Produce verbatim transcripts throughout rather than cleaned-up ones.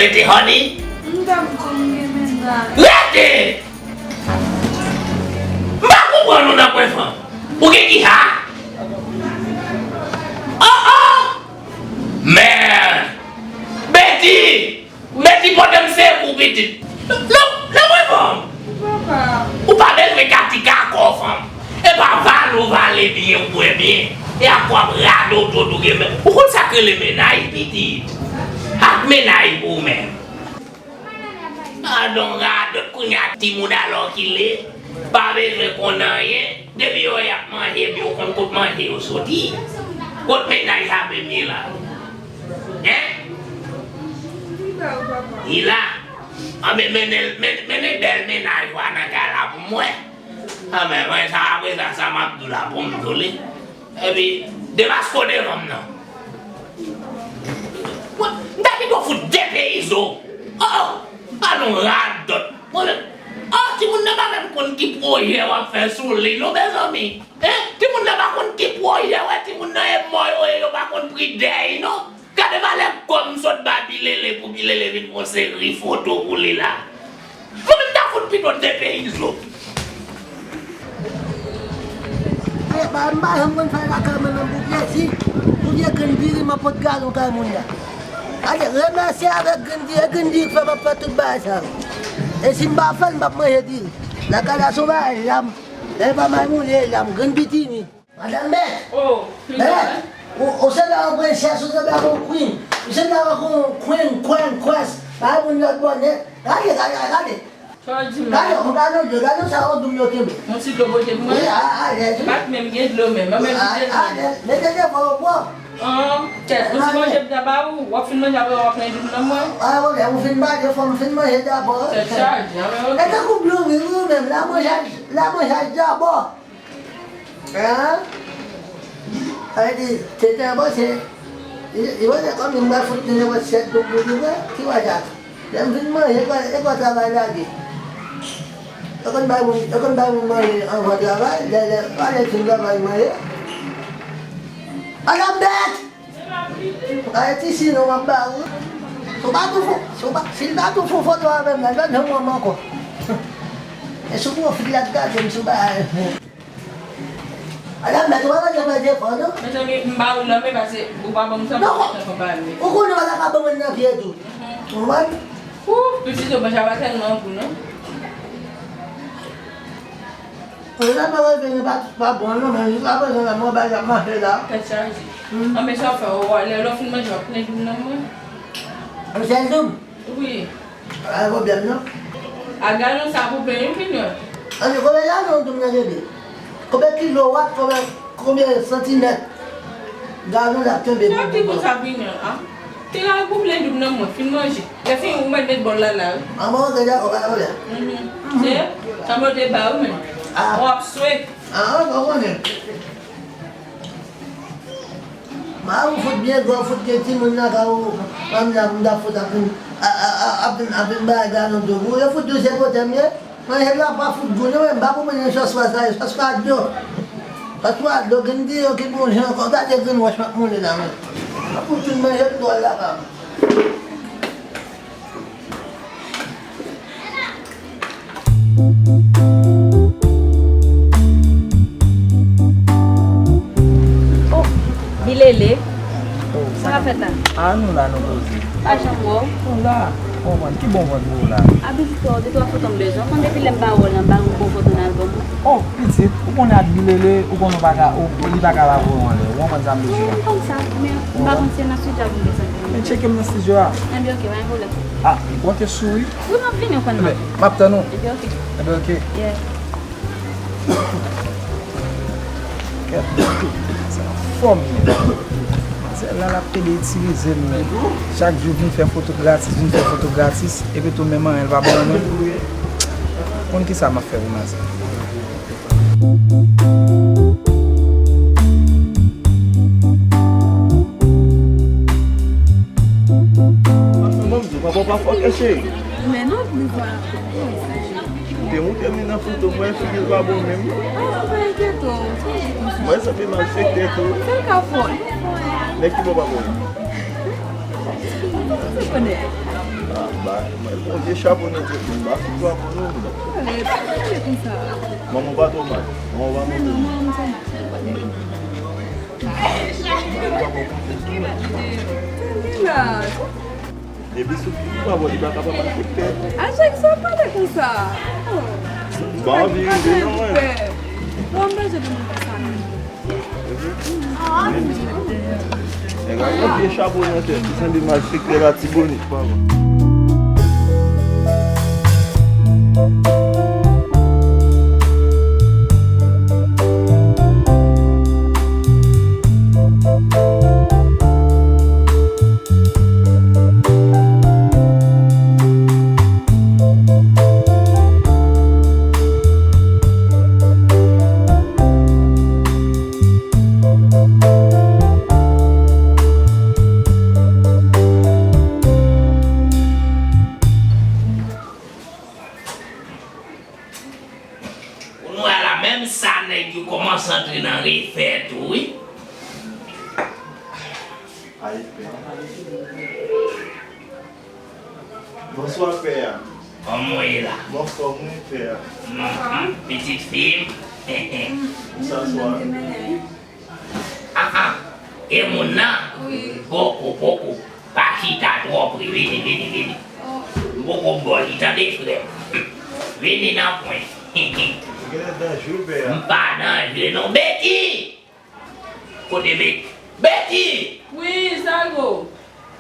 Rete, honey. M t ap di w m gen mennaj. Rete! M pa konprann ou nan pwen fanm. Ou gen ki ha? Oh, oh! Man! Betty! Betty, pote m sekou, pitit. Nan, nan pwen fanm. Papa. Ou pa bezwen katika kò fanm. E pa vale ou vale byen ou bwè byen. E ak w ap rado tout ou gen men. Ou konn sa k rele mennaj, pitit? Ak mennaj pou ou menm. Gadon radòt kounye a timoun alòkile, pa bezwen konn anyen, depi yo y ap manje epi yo konn kot manje yo soti. Kot mennaj sa menm ye la? Hein? Li la. Anben mennen, men- mennen bèl mennaj ou a nan kay la pou mwen. Anben mwen sa apre sa, sa m ap di w la pou m di w li. Epi, demaske w devan m nan. Mwen, m ta pito fout depeyize w. Oh, oh, pa non radòt. Mwen menm, oh, timoun nan pa menm konn ki pwojè w ap fè sou li, non, mezanmi. Hein? Timoun nan pa konn ki pwojè, wè, timoun nan e mò yo ye, yo pa konn pri dèy, non. Gade valè kòb m sot bay Bilele pou Bilele vin fè yon seri foto pou li la. Mwen menm ta fout pito depeyize w. E, ba, m pa janm konn fè lakay mwen menm pou plezi. Pou vye grenn diri m ap pot galon kay moun nan. Gade, remèsye avèk grenn diri, e grenn diri k fè m ap fè tout bagay sa yo. E si m pa fè l, m p ap manje diri. Lakay la se yon bagay, lam, e pa may moun ye, lam, grenn pitimi. Madanm Bèt! Oh, Bèt! Ou, ou sanble ak yon prensès, ou sanble ak yon queen. Ou sanble ak yon queen, queen, quest. Bay moun lòt bò nèt. Gade, gade, gade. Sa w di m la? Gade, gade, gade, gade sa w dou m yo kenbe. Yon ti dlo pote pou mwen? Wi, a, alèz, wi. M pa t menm gen dlo menm. Mwen menm ki te dlo. Alèz, mete devan w pwòp. An, kèt, yon ti manje m ta ba ou, w ap fin manje apre w ap plenn doub nan mwen. Pa gen pwoblèm, ou fin manje, fò m fin manje dabò. Tèt chaje, an, men oke. E tankou blo wi, ou menm, la manjaj, la manjaj dabò. Hein? Sa vle di, se te an panse, li, li panse kòm li mwen fout li nenpòt sèt doub pou li vre, ki wajak. Lè m fin manje, e kwa, e kwa travay lage. Yo konn bay moun, yo konn bay moun manje anvan travay, lè, lè, pa lè fin travay manje. Madanm Bèt! Ay, ti si non, m ap ba ou. Si w pa tou fou, si w pa, si l pa tou fou foto avè m nan, l pa t janm wè m ankò. E sou pwofil la t gade m sou bagay. Madanm Bèt, ou pa bezwen fè jefò, non. Mezanmi, m ba ou l nan men, paske ou pa ban m tan pou m fè tan konpare. Ou konnen w pa ta ka ban mwen nan pye tou. Ou konprann? Ou, pitit yo, manje a pa tèlman gou, non. Mwen la pa wè vini pa, pa bon non, men jiska prezan la, mwen bay ap mache la. Tèt chaje. Hmm. An, men sa w fè, w, lè lè w fin manje, w ap plenn doub nan mwen. Yon sèl doub? Wi. Pa gen pwoblèm non. A galon sa pou plenn yon pinyon. Ann, konbyen galon doub nan kenbe? Konbyen kilo wat, konbyen, konbyen santimèt? Gade w la kenbe. Sa ki konsa pinyon an? Te la pou plen doub nan mwen, fin manje. Lè fini, ou mèt met bòl la la, wi. An bon, ok, dakò, pa gen pwoblèm. Mhm. Se, sa mwen te ba ou, men. Ah. W ap swe. Ah, ok, ou konnen. Ma ou fout byen gwo, fout gen timoun nan ka ou, manm nan, m ta fout ap vin, a, a, a, ap vin, ap vin bay galon doub. Ou yo fout di w se potè m ye. Manje la pa fout gou non, men m pa konprann sòs pa sa yo, sòs pa dlo. Sòs pa dlo, grenn diri yo ki bon jan ankò, gade grenn wòch m ap moule la, men. M ap fout tout manje dwòl la pa m. Oh, Bilele. Sa k ap fèt la? A, nou la, nou poze. Pa janm wè w. Nou la. Ou konprann? Ki bon vant pou ou la? Abitye w, de twa foto m bezwen. Ou konn depi lè m pa wè w la, m pa yon bon foto nan albòm mwen. Oh, pitit, ou konnen ak Bilele, ou konnen ou pa ka, ou, li pa ka lave w anlè. Ou konprann sa m bezwen an? Wi, m konn sa, men m pa konn si se nan estidyo a pou m desann. Men tcheke m nan estidyo a. Enben, ok, pa gen pwoblèm. Ah, ou ap souri? Wi, m ap vini, ou konn. Enben, m ap tann ou. Enben, ok. Enben, ok. Yeah. Kèt. Sa anfòm, men. Manzè la, l ap pede itilize m, men. Chak jou vin fè foto gratis, vin fè foto gratis, epi tou menm anyen l pa ban mwen. Konn kisa m ap fè pou manzè. Bon, m di w, papa w pa fòkè, cheri. Men non, li pa. Te moute m li nan foto, mwen figi l pa bon menm. Ah, pa enkyete w, sa di konsa. Mwen sanble malfektè tou. Sa l ka fè w? Nèg ki bò pa bon. Sa konnen. Ba, mwen, bon, vye chapo nan tèt mwen, ba, sou chapo nou. Manman pa twò mal. Manman pa mal. Epi sou ki pa bon, li pa ka pa malfektè. A, Jack, sa pale konsa. Ba, anvi rive, non, mwen. Bon, m bezwen de moun konsa, non. Nèg la gen pye chapo nan tèt, li sanble malfektè Latibonit, pa bon. Kounye a la, menm sa, nèg yo kòmanse antre nan refè tou, wi. Ay, pè. Bonswa, pè a. Kòman w ye la? M anfòm, wi, pè a. Mhm, pitit fi m. Bonswa. Ah, ah. E moun nan? Wi. Poko, poko. Pa chita twò pre. Vini, vini, vini. Oh. M poko ba w li, tande, frè m. Vini nan pwen. Ou genlè danjere, pè a. M pa danjere, non. Beti! Kote Beti? Beti! Wi, Zago.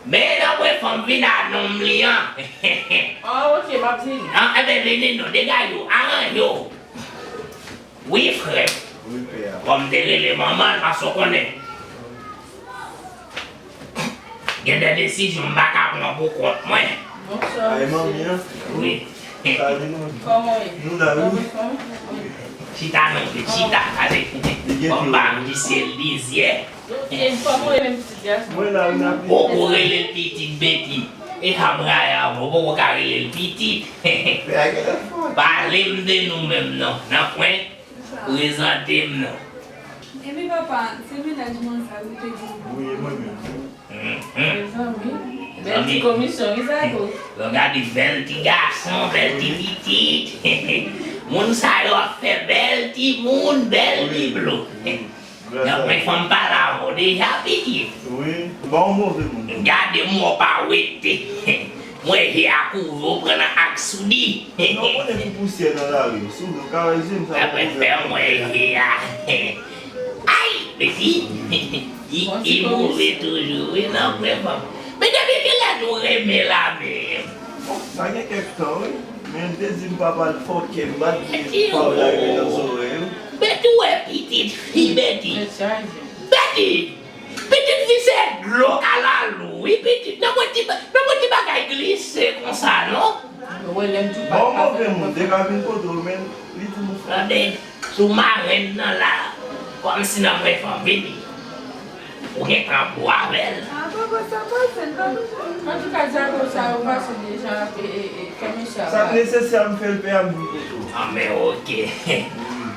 Men nan pwen fanm vin a nonm li an. Ah, ok, m ap vini. Ah, enben, vini non, degaje w, aranje w. Wi, frè m. Wi, pè a. Kòm m te rele manman l, paske w konnen. Gen de desizyon m pa ka pran pou kont mwen. Bonswa, mesye. Ay, manmi an. Wi. Salut, nou. Kòman w ye? Nou la, wi. Chita non, chita. Pase, kòm m pa visye lizyè. Ok, kòman w ye menm, pitit gason? Mwen la, wi, n ap. Poko rele l pitit, Beti. E sa m rayi avè w, poko ka rele l pitit. Pale m de nou menm non. Nan pwen, prezante m non. Epi papa, se mennaj mwen sa, ou te di m. Wi, e mwen menm. Mhm. Mezanmi. Bèl ti komisyon, wi, Zago. Lè w gade bèl ti gason, bèl ti pitit. Moun sa yo ap fè bèl ti moun, bèl ti blo. Donk, men fanm pale avè w deja, pitit. Wi, ba w move moun. Gade m, w pa wete. Mwen je a kouve w pran nan ak soudi. Non, konnen pou pousyè nan lari, soudi, w ka wè je m sa. Apre fè mwen je a. Ay, mesi. Li, li move toujou, wi, nan pwen fanm. Men depi kilè nou renmen la menm? Bon, sa gen kèk tan, wi. Men m te di m pa pral fòkè, m pa t vle pa w la rive nan zòrèy ou. Beti, ou wè pitit fi Beti. Beti! Pitit fi se dlo kalalou, wi, pitit. Nan pwen ti ba-, nan pwen ti bagay glise konsa, non? Bon, move moun, te ka vin kote w, men li di nou fò. Tande, sou marenn nan la, kòmsi nan pwen fanm vini. Ou gentan bo avè l. Ah, papa, sa pase, l pa bezwen. Antouka, Zago, sa yo pase deja, e, e, e, fè mesye a pale. Sa k nesesè a, m fè l, pè a, m vin kote w. Ah, men ok.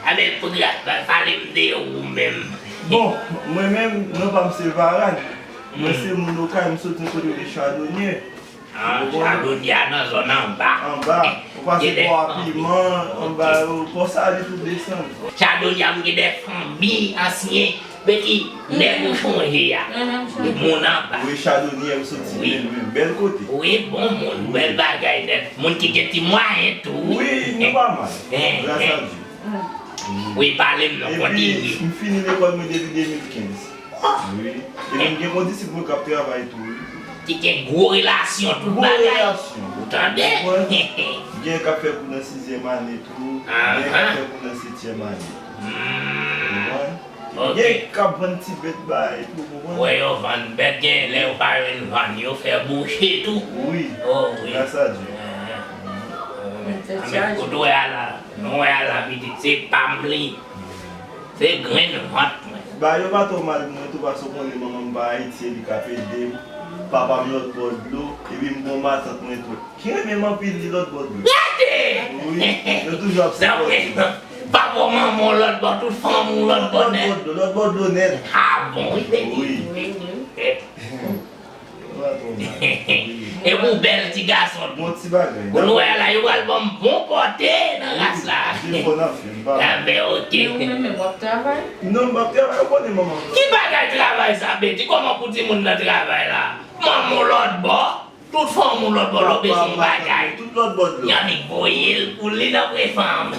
Anben, pou gra-, pa-, pale m de ou menm. Bon, mwen menm, non pa m se Varane. Mwen se moun Okay, m soti yon kote yo rele Chadonyè. Ah, Chadonyè a nan zòn anba. Anba. Ou pase Pò a Piman, anba yo, Pò Salé tou desann. Chadonyè a, m gen de fanmi ansyen, men ki nèg ou chonje a. Moun anba. Wi, Chadonyè, ou soti menm, menm. Bèl kote. Wi, bon moun, bèl bagay nèt. Moun ki gen ti mwayen tou. Wi, nou pa mal. Gras a Dye. Wi, pale m non, kontinye. Epi, m fini lekòl mwen depi de mil kenz. Wi. Epi m gen kondisip mwen k ap travay tou, wi. Ki gen gwo relasyon, tout bagay. Gwo relasyon. Ou tande? Ou konprann? Gen k ap fè kou nan sizyèm ane tou. Gen k ap fè kou nan setyèm ane. Ou konprann? Gen k ap vann ti bèt bay tou, ou konprann? Wè yo vann bèt, gen lè yo pa jwenn vann, yo fè bouche tou. Wi. Oh, wi. Gras a Dye. Anben, kote w wè a la, non, wè a la, pitit, se pa m li. Se grenn vant mwen. Ba yo pa twò mal pou mwen tou, paske w konnen manman m pa Ayiti, e li k ap ede m. Papa m lòt bò dlo, epi m gen yon matant mwen tou ki renmen m anpil, li lòt bò dlo. Gade! Wi, yo toujou ap sipòte m. Papa w, manman w lòt bò, tout fanmi w lòt bò nèt. Lòt bò dlo, lòt bò dlo nèt. Ah bon, wi, baby. Wi. Epi w bèl ti gason tou. Bon ti bagay. Kounye a la, yo pral ban m bon pòte nan ras la. Jefò n ap fè, m pa. Enben, oke. Men ou menm menm, w ap travay? Non, m p ap travay, ou konnen manman m. Ki bagay travay sa, Beti? Kòman pou timoun nan travay la? Manman w lòt bò, tout fanmi w lòt bò, lò bezwen yon bagay. Tout lòt bò dlo. Yon nèg voye l pou li nan pwen fanm.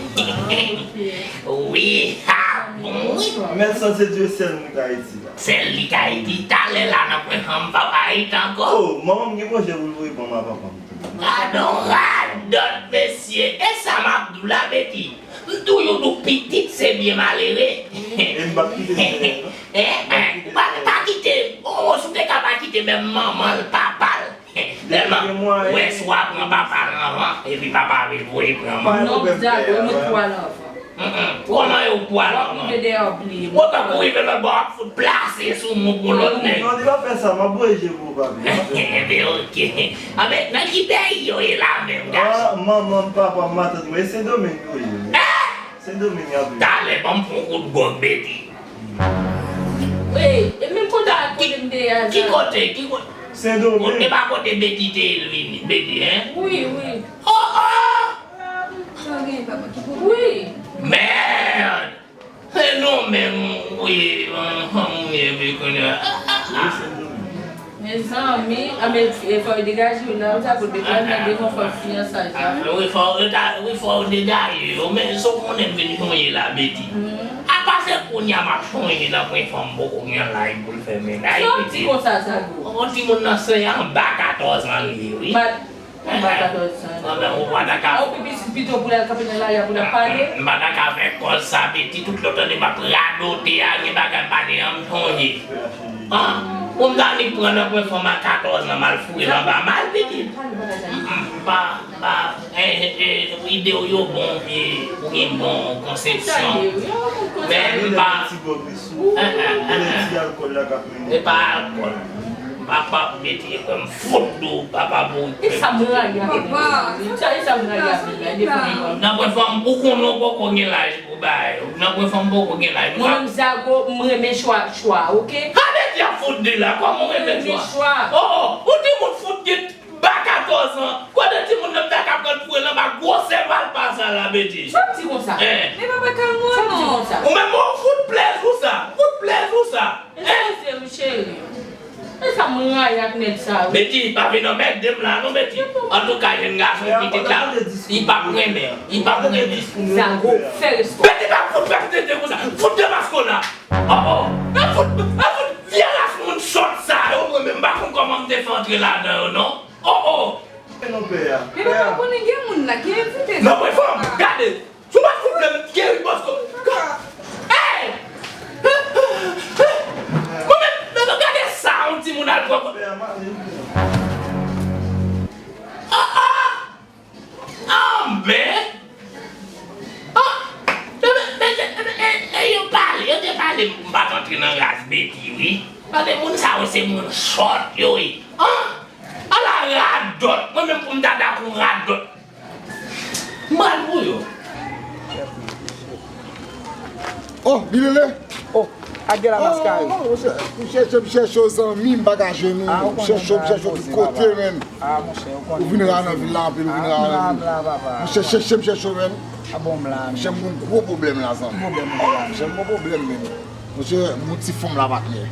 Wi, a bon, wi. Mèt Santi Dye sèl mwen ka iti la. Sèl li ka iti. Talè la nan pwen fanm pa Ayiti ankò. Oh, manman m gen pwojè pou l voye ban m a papa m tou. Gadon radòt, mesye. E sa m ap di w la, Beti. M toujou di w pitit se byen malere. E m p ap kite misye, non. Eh, eh, ou pa, pa kite. Oh, si w te ka pa kite menm manman l, papa l. Tèlman, wè, si w ap pran papa l anvan, epi papa a vin voye pran manman. Non, Zago, mwen pral anvan. Mm, mm. Kòman yo pral anvan? W ap rive dèyè w bliye. Ou tankou rive lòt bò, w ap fout plase sou moun pou lòt nèg. Non, li pa fè sa, m ap voye je pou ou, papi. Enben, oke. Anben, nan ki peyi yo ye la menm, gason? Ah, manman m, papa m, matant mwen, e Sendomeng yo ye. Eh! Sendomeng y ap ye. Talè, ban m fè yon kout gwòg, Beti. Wi, e menm kote a kote m te ye a, ki kote? Ki kote? Sendomeng. E pa kote Beti te ye l vini, Beti, en? Wi, wi. Oh, oh! Wi. Mèd! Se nou menm, wi, anhan, wi, epi kounye a. Wi, Sendomeng. Mezanmi, a, men, e, fò yo degaje yo la, ou ta pou degaje nan devan fò fiyansaj la. Ah, wi, fò yo ta, wi, fò yo degaje yo, men sa w konnen m vin sonje la, Beti. Apa se kounye a m ap sonje nan pwen fanm poko gen laj pou l fè mennaj, Beti. Sa w di konsa, Zago? Yon timoun nan se anba katòz an li ye, wi. Anba katòz an. Anben, ou pa ta ka. Ou pi pitit pito pou l al kanpe nan lari a pou l ap pale. M pa ta ka fè kòz sa, Beti, tout lè w tande m ap radote a, gen bagay m pa te janm sonje. An, pou m ta annik pran nan pwen fanm a katòz an, m al foure l anba mal, Beti. M pa, m pa, eh, eh, ide w yo bon, e, ou gen bon konsepsyon. Men m pa, eh, eh, eh, eh. E pa alkòl. Papa, Beti, e kwè m fout dou, papa, bon. E sa m rayi avè l. Sa, e sa m rayi avè l la, e defann li. Nan pwen fanm, ou konnen w poko gen laj pou bay. Nan pwen fanm poko gen laj. Mwen menm, Zago, m renmen chwa, chwa, oke? Sa vle di ap fout de la, kòman w renmen chwa? Oh, oh, ou di moun fout gen ba katòz an. Kote timoun nan ta ka pran l foure l anba gwosè valpa sa la, Beti? Sa w di konsa? Eh. Men papa, kalme w non. Sa w di konsa? Ou menm, ou fout plèz ou sa. Fout plèz ou sa. Eskize m, cheri. E sa m rayi ak nèg sa, wi. Beti, pa vin anmède m la, non, Beti. Antouka, jèn gason pitit la, li p ap renmen, li p ap renmen. Zago, fè respè. Beti, pa fout fè m tete konsa. Fout de masko la. Oh, oh. Pa fout, pa fout vye ras moun sòt sa yo, mwen menm, m pa konn kòman m te fè antre ladan yo, non. Oh, oh. Men non, pè a. Men papa, konnen gen moun la ki envite nou. Non, mwen fanm, gade. Si w pa fout vle m geri bòs ko. Hey! Mwen menm, men gade sa, yon timoun al pran. Oh, oh! Anben! Ah! E, e, e, e, e, yo pale, yo te pale m pa t antre nan ras Beti, wi. Paske moun sa yo se moun sòt yo ye. An! Ala radòt! Mwen menm pou m ta dakò radòt. M pral pou yo. Oh, Bilele! Oh, ak gen la maskare. Oh, monchè, m chèche, m chèche w, zanmi, m pa ka jwenn ou. M chèche w, m chèche w tout kote, menn. Ah, monchè, ou konnen. Ou vin ra nan vil la anpil, ou vin ra nan vil. Ah, m la, m la, papa. Monchè, chèche m, chèche w, menn. Ah, bon, m la, menn. Monchè, m gon gwo pwoblèm la, zanmi. Ki pwoblèm ou gen la, menn? Chèche m, gon pwoblem, menn. Monchè, m yon ti fanm la, patnè.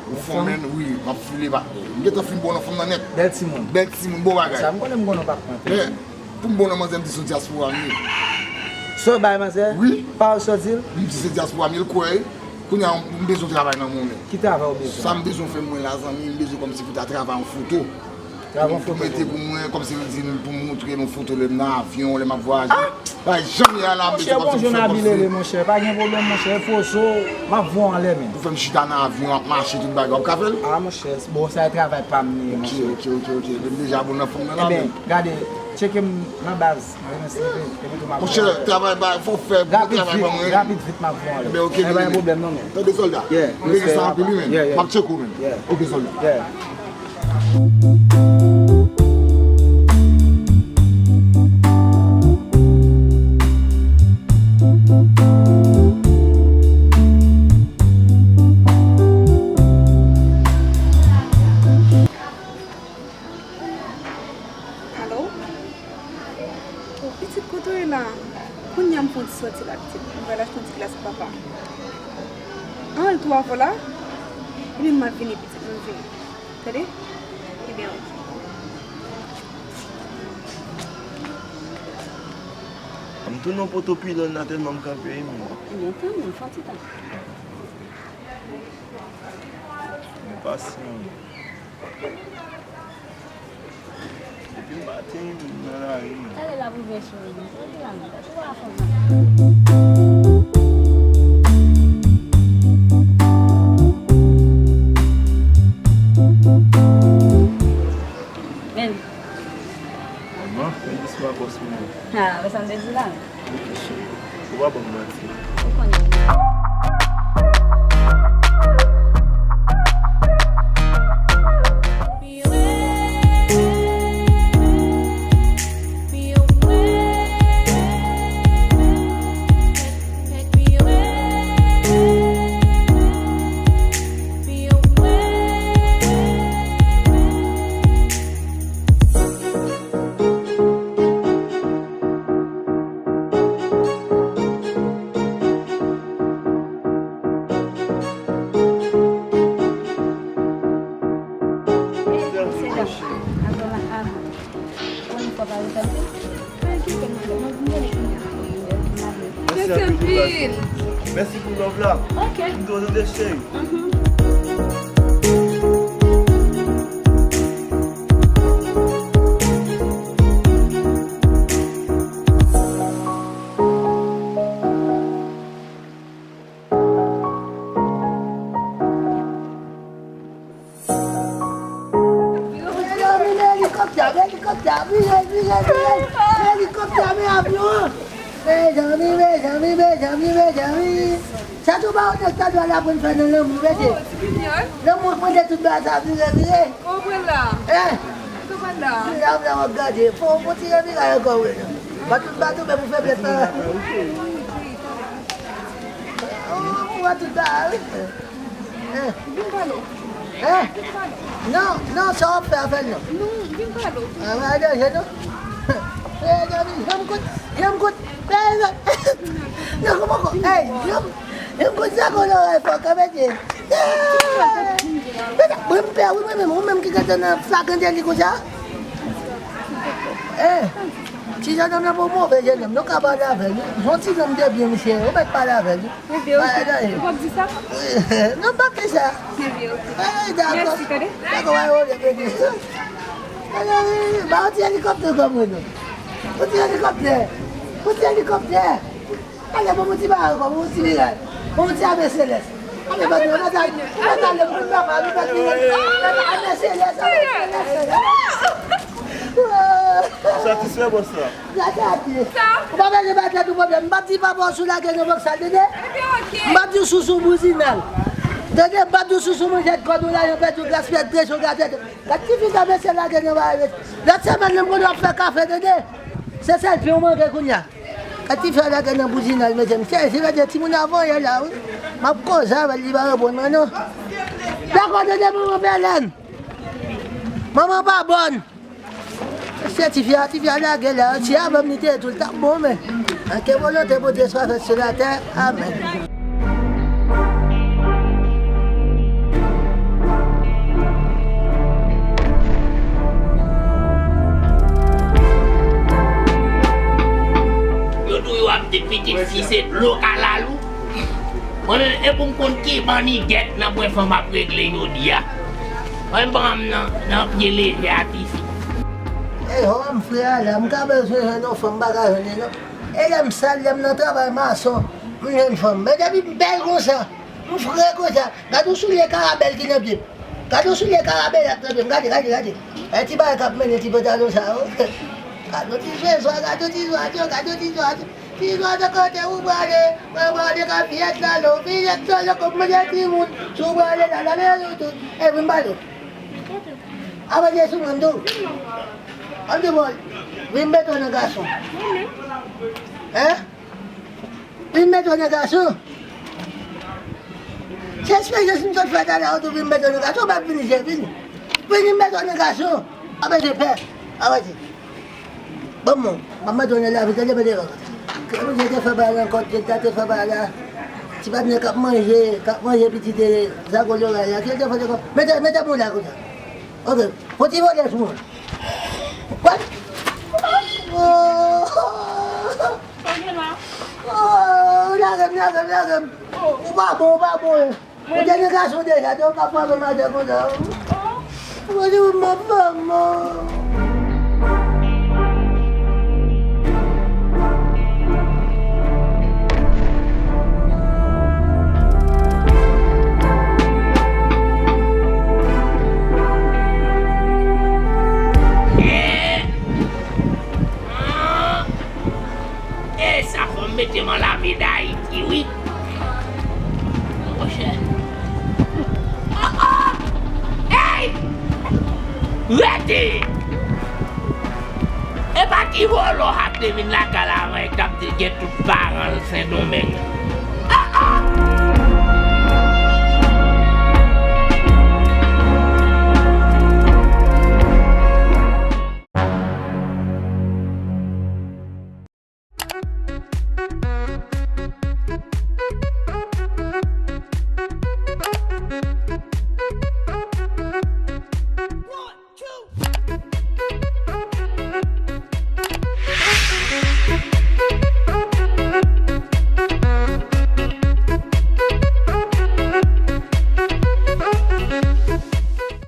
Yon fanm, menn, wi, m ap file, patnè. M gentan fin bon nan fanm nan nèt. Bèl timoun. Bèl timoun, bon bagay. Sa, m konnen m konnen w p ap pran. Men, pou m bon nan manzè, m di se dyaspora m ye. Sa w bay manzè? Wi. Pawòl sa w di l? M di se dyaspora m ye, l kwè. Kounye a, m bezwen travay nan men w, menn. Ki travay ou bezwen? Sa m bezwen fè mwen la, zanmi, m bezwen kòmsi pou ta travay yon foto. Pou mete pou mwen, kòmsi pou di, pou m montre nou foto lè m nan avyon, lè m ap vwayaje. Pa janm ye a la, m bezwen kòmsi pou fè kòmsi. Monchè, bonjou, Nabilele, monchè. Pa gen pwoblèm, monchè. Foso, m ap voye w anlè, menn. Pou fè m chita nan avyon, ap mache, tout bagay. W ap ka fè l? Ah, monchè, bon, sa e travay pa m li ye, monchè. Ok, ok, ok, ok. M deja bon nan fanm nan la, menn. Enben, gade, tcheke m nan baz. Mwen renmen seve, epi tou m ap voye w anlè. Monchè, travay ba, fò w fè gwo travay ban mwen. Rapid, vit, rapid, vit, m ap voye w anlè. Enben, ok, Bilele. Enben, pa gen pwoblèm, non, menn. Tande, sòlda. Yeah, m renmen sa anpil, wi, menn. Yeah, yeah. M ap tcheke w, menn. Yeah. Ok, sòlda. Yeah. Soti la, pitit. Mwen pral achte yon ti glas pou papa. An, l tou avè w la? Ebyen, m ap vini, pitit, m ap vini. Tande? Ebyen, oke. M tounen yon poto pilòn la tèlman m kanpe, wi, men. Ebyen, tanmi, fè yon ti tan. M pasyan. Depi maten, m nan lari, men. Talè l ap ouvè sou li, men. Kote l al? Ou pa fè mal. Men. Manman, men di sou akò sou mwen. Ha, wè sa m te di la? Ou pa ban m manti. Ou konnen. Mèsi anpil pou love la. Ok. M di w tande, cheri. Mezanmi, men elikoptè, men elikoptè, vire, vire, vire, men elikoptè, men avyon an. Mezanmi, mezanmi, mezanmi, mezanmi. Sa tou pa yon nèg ta dwe al aprann fè nan lanmou, mesye. Lanmou pran de tout bagay sa, vire, vire. Ou pran la? Eh. Ou pran la? La, la, w ap gade. Fò, fò tire vire ankò, wi, non. Baton, baton, men pou feblès la. Oh, ou wè tout bagay, wi. Eh. Vin pale w. Eh. Vin pale w. Non, non, sa w ap fè a fè l non. Non, vin pale w. Ah, pa danje non. Eh, zanmi, janm kout, janm kout. Eh, non, kòman kò? Eh, janm, janm kout sa kon lòrèy fò, kanpe dye. Eh. Mwen m pè, wi, mwen menm, ou menm ki gentan nan flagrant délit konsa. Eh. Ti jennonm nan pa yon move jennonm, nou ka pale avè l, wi. Yon ti nonm de byen, misye, ou mèt pale avè l, wi. Ebyen, oke. Ou p ap di sa? Non, m p ap di sa. Ebyen, oke. Mèsi, tande. Dakò, dakò, w a rele, bebe. Ba yon ti elikoptè kòm mwen, non. Yon ti elikoptè. Yon ti elikoptè. Ale, bon, yon ti bagay ankò, bon, yon ti miray. Bon, yon ti ave selès. Ale, bon, nou, nou, nou, nou, nou, nou, nou, nou, nou, ave selès, ave selès. Satisfè, bòs la. Gade a pye. Ou pa bezwen bay tèt ou pwoblèm. M p ap di papa w sou lage nan bank sal, tande? Ebyen, oke. M p ap di w sou sou bouzinal. Tande, m p ap di w sou sou manjèt kòd ou la, yon pèdi w glas, pèdi w gate. Gad ti fi sa mesye lage nan bagay, mesye. Lòt semèn, lè m konnen w ap fè kafe, tande? Se sèl pen w manke kounye a. Gad ti fi a lage nan bouzinal, mesye. M sezi, mesye, timoun avan yè la, wi. M ap koze avè l, li pa reponn mwen, non. Dakò, tande, manman Bèlèn. Manman pa bòn. Se ti fi a, ti fi a lage la, si avè m li te ye tou, l t ap bon, men. Ke volonte Bondye swa fèt sou latè. Amèn. Yo di w ap di pitit fi se dlo kalalou. Mwen menm, e pou m konn ki mannigèt nan pwen fanm ap regle jodi a. Mwen pran m nan, nan pye leve a tifi. E hò, m fre a la, m ka bezwen jwenn yon fanm, m pa ka jwenn li non. E lè m sal, lè m nan travay mason, m jwenn fanm. Men depi m bèl konsa, m fre konsa. Gade yon soulye karabèl ki nan pye m. Gade yon soulye karabèl ak nan pye m. Gade, gade, gade. E ti bagay k ap mennen ti pantalon sa yo. Gade yon ti zwazo, gade yon ti zwazo, gade yon ti zwazo. Ti zwazo kote ou prale, mwen prale ka fiyèt la lò, fiyèt la lò, kòm mwen timoun, si ou prale la, la, la, la, tout. E vin ba yo. Avanse sou mwen, m di w. An di bòl, vin mete w nan gason. Hein? Vin mete w nan gason. Se eksperyans m sot fè talè a, ou tou vin mete w nan gason, ou pa vini, se vini. Vini mete w nan gason. Avanse pè. Avanse. Bon, bon, m ap mande w nan lavi, tande, mande w. Kounye te fè bagay nan kòt, te, te fè bagay la. Ti patnè k ap manje, k ap manje pitit, e, zago loray la. Ki te fè te kòt. Mete, mete mouda kounye a. Ok. Fò ti vole sou mwen. What? Oh! Oh, lage m, lage m, lage m. Ou pa bon, ou pa bon. Ou te gen gason deja, te ou ka pran maten konsa. Ou te ou mwen manman. E sa fò m mete m an lame Dayiti, wi. Monchè. Oh, oh! Ey! Rete! E pa ti vòlò sa k te vin lakay la avan e k t ap di l gen tout paran l Sendomeng.